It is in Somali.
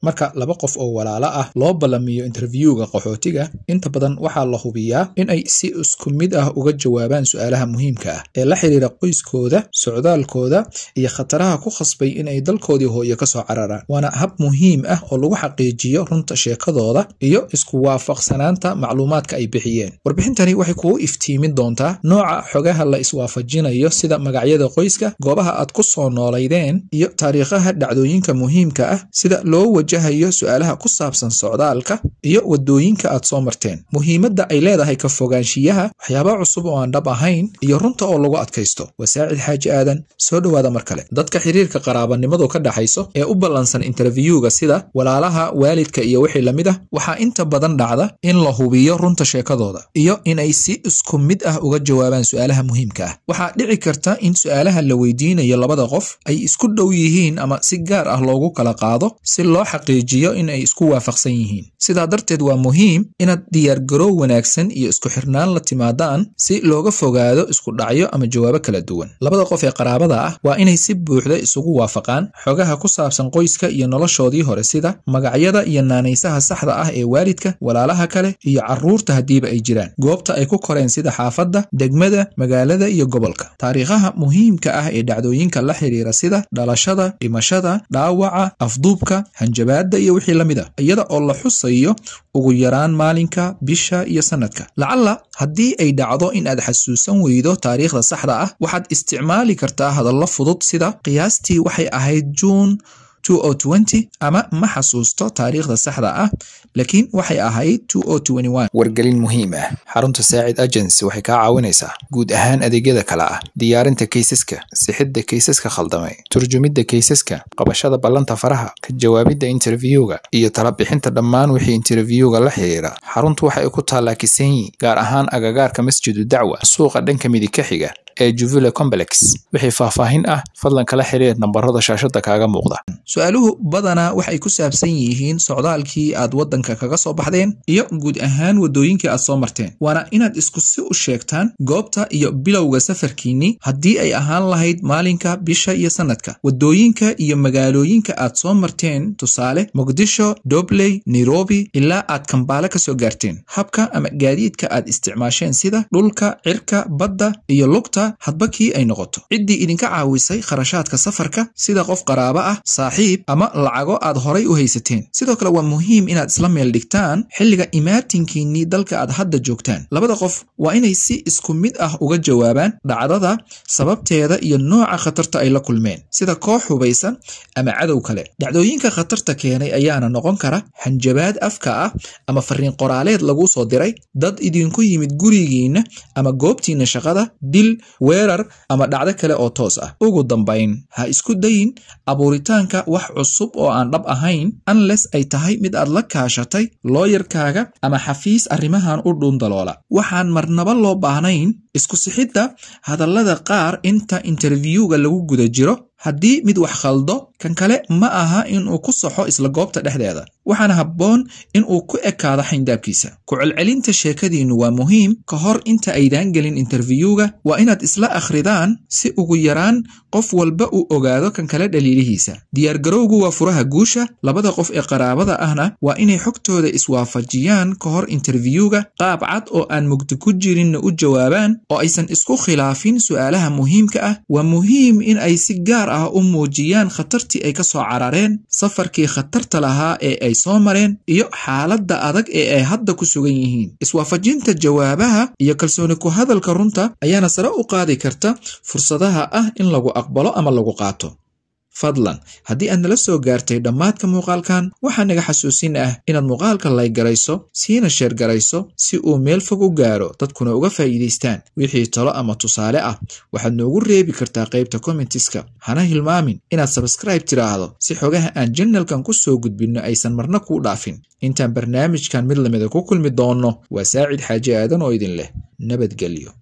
Marka laba qof oo walaalo ah loo ballamiyo interviewga qaxootiga, inta badan waxaa la hubiyaa in ay si isku mid ah uga jawaabaan su'aalaha muhiimka ah ee la xiriira qoyskooda, socdaalkooda iyo khataraha ku khasbay in ay dalkoodii hooyo ka soo cararaan. Waana hab muhiim ah oo lagu xaqiijiyo runta sheekadooda iyo isku waafaqsanaanta macluumaadka ay bixiyeen. Warbixintani waxay kugu iftiimin doontaa nooca xogaha la iswaafajinayo, sida magacyada qoyska, goobaha aad ku soo noolaydeen iyo taariikhaha dhacdooyinka muhiimka ah, sida loo wajahayo su'aalaha ku saabsan socdaalka iyo wadooyinka aad soo marteen, muhiimadda ay leedahay ka fogaanshiyaha waxyaaba cusub oo aan dhab ahayn iyo runta oo lagu adkaysto. Waa Saacid Xaaji Aadan, soo dhowaada mar kale. Dadka xiriirka qaraabanimadu ka dhaxayso ee u ballansan interviewga, sida walaalaha, waalidka iyo wixii lamid ah, waxaa inta badan dhacda in la hubiyo runta sheekadooda iyo in ay si isku mid ah uga jawaabaan su'aalaha muhiimka ah. Waxaa dhici karta in su'aalaha la weydiinayo labada qof ay isku dhow yihiin ama si gaar ah loogu kala qaado si loo xaqiijiyo in ay isku waafaqsan yihiin. Sidaa darteed waa muhiim inaad diyaargaroow wanaagsan iyo isku xirnaan la timaadaan si looga fogaado isku dhacyo ama jawaabo kala duwan. Labada qof ee qaraabada ah waa inay si buuxda isugu waafaqaan xogaha ku saabsan qoyska iyo noloshoodii hore, sida magacyada iyo naanaysaha saxda ah ee waalidka, walaalaha kale iyo carruurta haddiiba ay jiraan, goobta ay ku koreen sida xaafadda, degmada, magaalada iyo gobolka, taariikhaha muhiimka ah ee dhacdooyinka la xiriira sida dhalashada, dhimashada, dhaawaca, afduubka, hanjabaadda iyo wixii la mid ah, iyada oo la xusayo ugu yaraan maalinka, bisha iyo sanadka. Lacalla haddii ay dhacdo in aad xasuusan weydo taariikhda saxda ah, waxaad isticmaali kartaa hadallo fudud sida "qiyaastii waxay ahayd Juun 2020" ama "ma xasuusto taariikhda saxda ah, laakiin waxay ahayd 2021." Wargelin muhiim ah: xarunta Saacid Agency waxay kaa caawinaysaa guud ahaan adeegyada kale ah diyaarinta kaysaska, sixidda kaysaska khaldamay, turjumidda kaysaska, qabashada ballanta faraha, ka jawaabidda interviewga iyo tala bixinta dhammaan wixii interviewga la xiriira. Xaruntu waxay ku taallaa Kisenyi, gaar ahaan agagaarka Masjidu Dacwa, suuqa dhanka midig ka xiga ee Juvile Complex. Wixii faahfaahin ah fadlan kala xiriir nambarada shaashada kaaga muuqda. Su-aaluhu badanaa waxay ku saabsan yihiin socdaalkii aad waddanka kaga soo baxdeen iyo guud ahaan waddooyinkii aad soo marteen. Waana inaad isku si u sheegtaan goobta iyo bilowga safarkiinnii, haddii ay ahaan lahayd maalinka, bisha iyo sanadka, waddooyinka iyo magaalooyinka aad soo marteen, tusaale Muqdisho, Dobley, Nairobi ilaa aad Kambaale ka soo gaarteen, habka ama gaadiidka aad isticmaasheen sida dhulka, cirka, badda iyo lugta hadba kii ay noqoto, ciddii idinka caawisay kharashaadka safarka sida qof qaraabo ah, saaxiib ama lacago aad horay u haysateen. Sidoo kale waa muhiim inaad isla meel dhigtaan xilliga imaatinkiinnii dalka aad hadda joogtaan. Labada qof waa inay si isku mid ah uga jawaabaan dhacdada sababteeda iyo nooca khatarta ay la kulmeen, sida koox hubaysan ama cadow kale. Dhacdooyinka khatarta keenay ayaana noqon kara hanjabaad afka ah ama fariin qoraaleed laguu soo diray, dad idinku yimid gurigiinna ama goobtiinna shaqada, dil, weerar ama dhacdo kale oo toos ah. Ugu dambayn, ha isku dayin abuuritaanka wax cusub oo aan dhab ahayn unless ay tahay mid aad la kaashatay looyarkaaga ama xafiis arrimahan u dhuundaloola. Waxaan marnaba loo baahnayn isku sixidda hadallada qaar inta interviewga lagu guda jiro. Haddii mid wax khaldo, kan kale ma aha inuu ku saxo isla goobta dhexdeeda, waxaana habboon in uu ku ekaado xayndaabkiisa. Ku celcelinta sheekadiinnu waa muhiim ka hor inta aydaan gelin interviewga. Waa inaad isla akhridaan si ugu yaraan qof walba uu ogaado kan kale dhaliilihiisa. Diyaargarowgu waa furaha guusha. Labada qof ee qaraabada ahna waa inay xogtooda iswaafajiyaan ka hor interviewga, qaab cad oo aan mugdi ku jirinna u jawaabaan oo aysan isku khilaafin su'aalaha muhiimka ah. Waa muhiim in ay si gaar ah u muujiyaan khatartii ay ka soo carareen, safarkii khatarta lahaa ee ay soo mareen iyo xaaladda adag ee ay hadda ku sugan yihiin. Iswaafajinta jawaabaha iyo kalsooni ku hadalka runta ayaana sare u qaadi karta fursadaha ah in lagu aqbalo ama lagu qaato. Fadlan haddii aad nala soo gaartay dhammaadka muuqaalkan, waxaa naga xasuusin ah inaad muuqaalka layg garayso, siina sheer garayso si uu meel fog u gaaro, dadkuna uga faa'iidaystaan. Wixii talo ama tusaale ah waxaad noogu reebi kartaa qaybta commentiska. Hana hilmaamin inaad sabskribe tiraahdo si xogaha aan janalkan ku soo gudbinno aysan marna kuu dhaafin. Intaan barnaamijkan mid lamida ku kulmi doonno, waa Saacid Xaaji Aadan oo idin leh nabadgelyo.